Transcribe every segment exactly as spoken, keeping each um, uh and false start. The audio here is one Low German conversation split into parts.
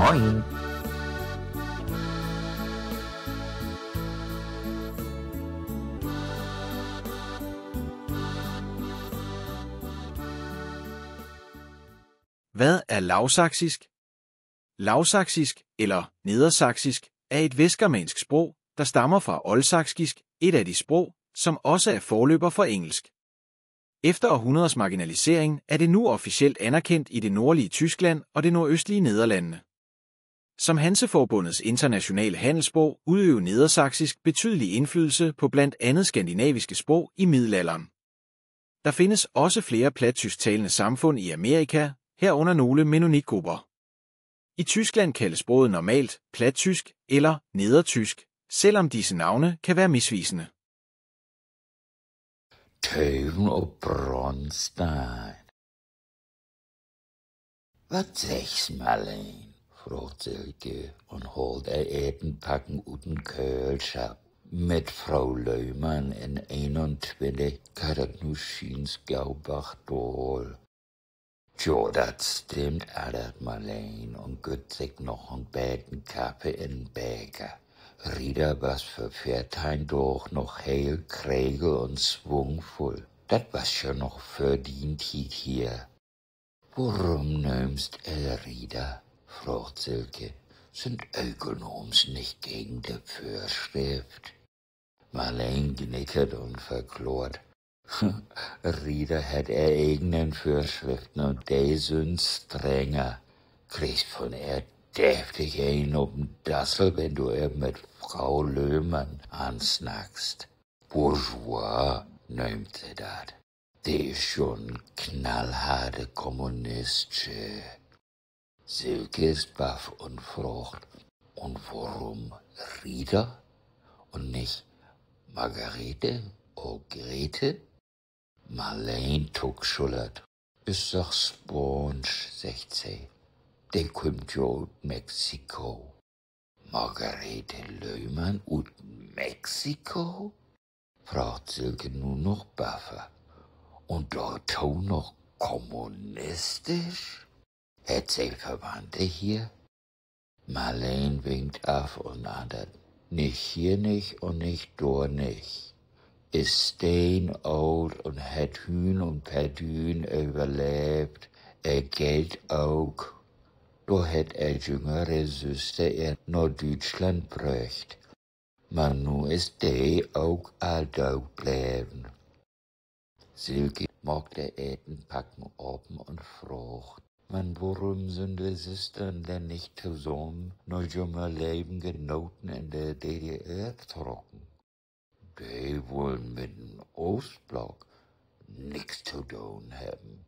Moin. Hvad er lavsaksisk? Lavsaksisk, eller nedersaksisk, er et vestgermansk sprog, der stammer fra oldsaksisk, et af de sprog, som også er forløber for engelsk. Efter århundreders marginalisering er det nu officielt anerkendt i det nordlige Tyskland og det nordøstlige Nederlandene. Som Hanseforbundets internationale handelssprog udøvede nedersaksisk betydelig indflydelse på blandt andet skandinaviske sprog i middelalderen. Der findes også flere plattysktalende samfund i Amerika, herunder nogle mennonitgrupper. I Tyskland kaldes sproget normalt plattysk eller nedertysk, selvom disse navne kan være misvisende. Töven op Bronstein. Wat seggst, Marleen?, fraagt Silke un haalt ehr Etenpacken ut den Köhlschapp. Mit Fro Löhmann in eenuntwintig geiht dat nu schiens gau bargdaal. Jo, dat stimmt, antert Marleen un gütt sik noch en beten Kaffe in 'n Beker. Rita was vör veerteihn Daag noch heel kregel un swungvull. Dat was ja noch vör dien Tiet hier. Worüm nöömst ehr Rita?, fraagt Silke. Sünd Ökelnaams nich gegen de Vörschrift? Marleen gnickert un verklaart: Rita hett ehr egenen Vörschriften, un de sünd strenger. Kriggst von ehr deftig een op 'n Dassel, wenn du ehr mit Fro Löhmann ansnackst. Bourgeois nöömt se dat. De is jo 'n knallharte Kommunistsche. Silke is baff un fraagt: Un worüm Rita un nich Margarete or Grete? Marleen tuckschullert. Is doch Spaansch, seggt se. De kümmt jo ut Mexiko. Margarete Löhmann ut Mexiko?, fraagt Silke nu noch baffer. Un dorto noch kommunistisch? Hett se Verwandte hier? Marleen winkt af un antert: Nich hier nich un nich dor nich. Is steenoolt un hett Hüün un Perdüün överleevt, ehr Geld ok. Dor hett ehr jüngere Süster ehr na Düütschland bröcht. Man nu is de ok all doot bleven. Silke maakt ehr Etenpacken open un fraagt: Man worüm sünd de Süstern denn nich tosamen na jümehr leven Genoten in de D D R trocken? De wullen mit den Oostblock nix to doon hebben.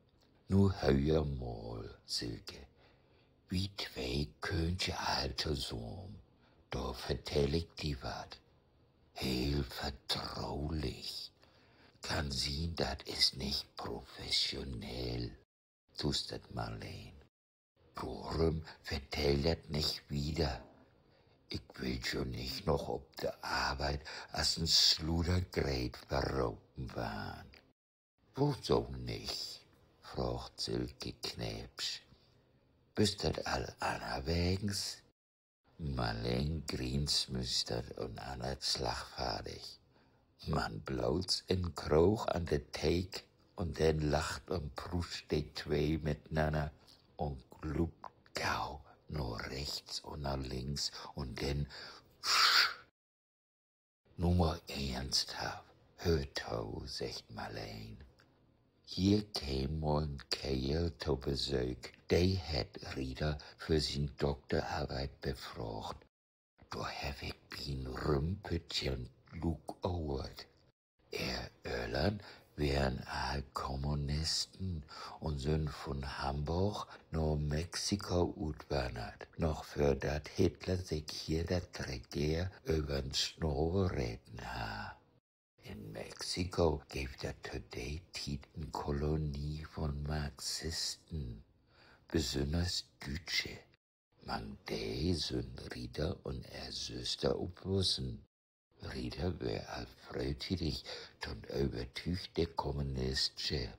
Nu höör mal, Silke. Wi twee köönt je all tosamen. Dor vertell ik di wat. Heel vertrulich. Kann sien, dat is nich professionell, tuustert Marleen. Dorüm vertell dat nich wieder. Ik will jo nich noch op de Arbeit as en Sludergreet verropen warrn. Woso nich?, fraagt Silke kneepsch. Büst dat al annerwegens? Marleen grient, smüüstert un antert slagfardig: Man bloots in Kroog an de Theek. Un denn lacht un pruust de twee mitnanner un gluupt gau na rechts un na links un denn Nu man eernsthaft, höör to, seggt Marleen. Hier keem mal en Keerl to Besöök, de hett Rita för sien Dokterarbeit befraagt. Dor heff ik bi'n Rümpütjern luukohrt. Ehr Öllern weren all Kommunisten un sünd vun Hamborg na Mexiko utwannert, noch vördat Hitler sik hier dat Regeer över'n Snavel reten harr. In Mexiko geev dat to de Tiet en Kolonie vun Marxisten, besünners Düütsche. Mank de sünd Rita un ehr Süster opwussen. Rita weer al fröhtiedig to'n övertüügte Kommunistsche.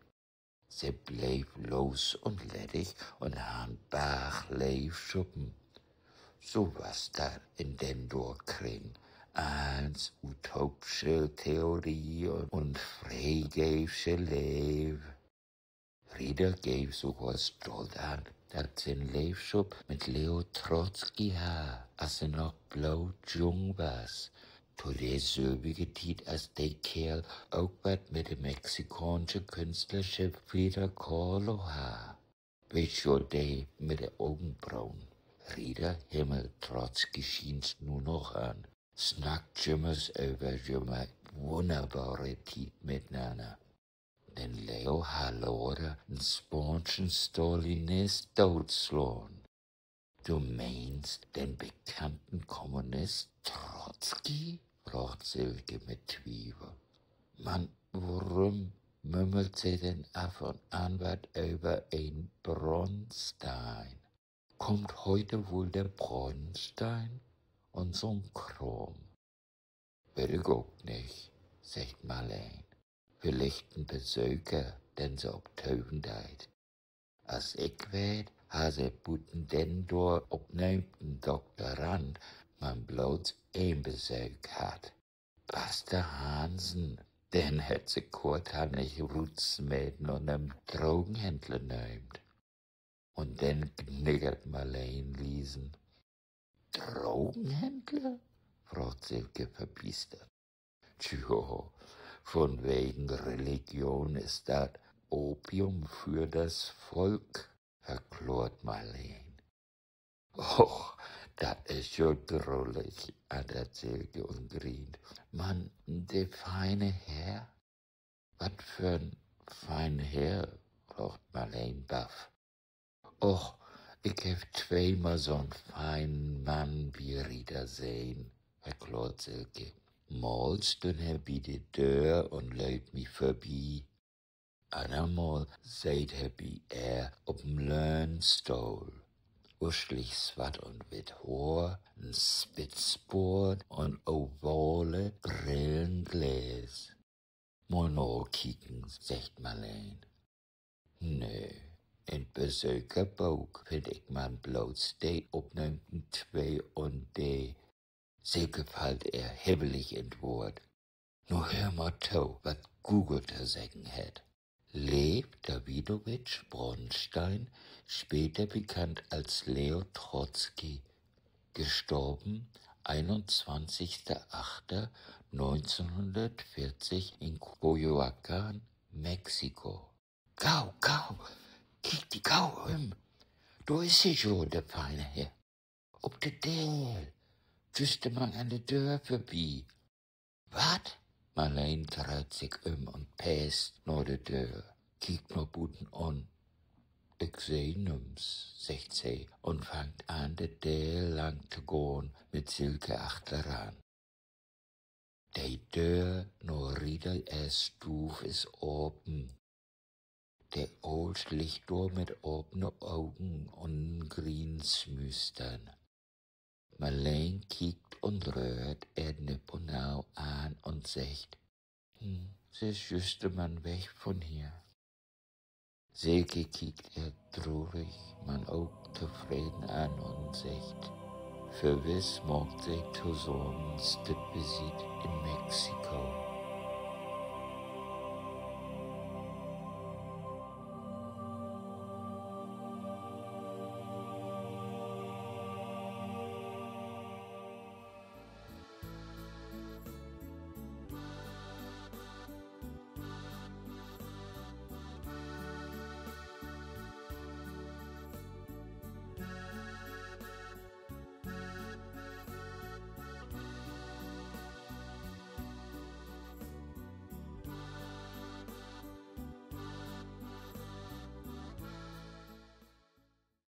Se bleev los un leddig un harr en Barg Leevschoppen. So was dat in den dor Kring. Allens utoopsche Theorie un freegeevsche Leev. Rita geev sogor stolt an, dat se en Leevschop mit Leo Trotzki harr, as se noch bloot jung was. To de sülvige Tiet, as de Keerl ok wat mit de mexikaansche Künstlersche Frida Kahlo harr. Weetst jo, de mit de Ogenbroen. Rita himmelt Trotzki schients nu noch an. Snackt jümmers över jümehr wunnerbare Tiet mitnanner. Den Leo harr later en spaanschen Stalinist dootslaan. Du meenst den bekannten Kommunist Trotzki?, fraagt Silke mit Twievel. Man worüm mümmelt se denn af un an wat över en Bronstein? Kummt hüüt woll de Bronstein? Un so'n Kraam. Weet ik ok nich, seggt Marleen. Villicht en Besöker, den se op töven deit. As ik weet, harr se buten den dor opnöömten Doktorand man bloots een Besöök hatt. Paster Hansen, den hett se korthannig rutsmeten un en Drogenhändler nöömt. Un denn gniggert Marleen liesen. Drogenhändler?, fraagt Silke verbiestert. Tjo, vunwegen Religion is dat Opium für das Volk, verklaart Marleen. Och, dat is jo drullig, antert Silke un grient. Man de fiene Herr? Wat för 'n fienen Herr?, fraagt Marleen baff. Och, ik heff tweemal so'n fienen Mann bi Rita sehn, verklaart Silke. Mal stünn he bi de Döör un lööt mi vörbi. Annermal seet he bi ehr op en Löhnstohl. Uslich swatt un witt Hoor, en Spitzboort un ovale Brillengläs. Mal nakieken, seggt Marleen. Nee, in't Besökerbook finn ik man bloots de Opnahmen twee un dree. Silke fallt ehr hibbelig in't Woort. Nu höör mal to, wat Google to seggen hett. Lew Dawidowitsch Bronstein, später bekannt als Leo Trotzki, gestorben einundzwanzigster achter neunzehnhundertvierzig in Coyoacán, Mexiko. Gau, gau, kiek di gau üm. Dor is he jo, de fiene Herr. Op de Deel. Jüst man an de Döör vörbi. Wat? Marleen dreiht sik üm un peest na de Döör, kiekt na buten un: Ik seh nüms, seggt se un fangt an, de Deel lang to gahn, mit Silke achteran. De Döör na Rita ehr Stuuv is apen. De Oolsch liggt dor mit apen Ogen un grient smüstern. Marleen kiekt un röhrt ehr nipp un nau an un seggt: Hm, se is jüst man weg vun hier. Silke kiekt ehr trurig, man ok tofreden an un seggt: Verwiss maakt se tosamen Stippvisiet in Mexiko.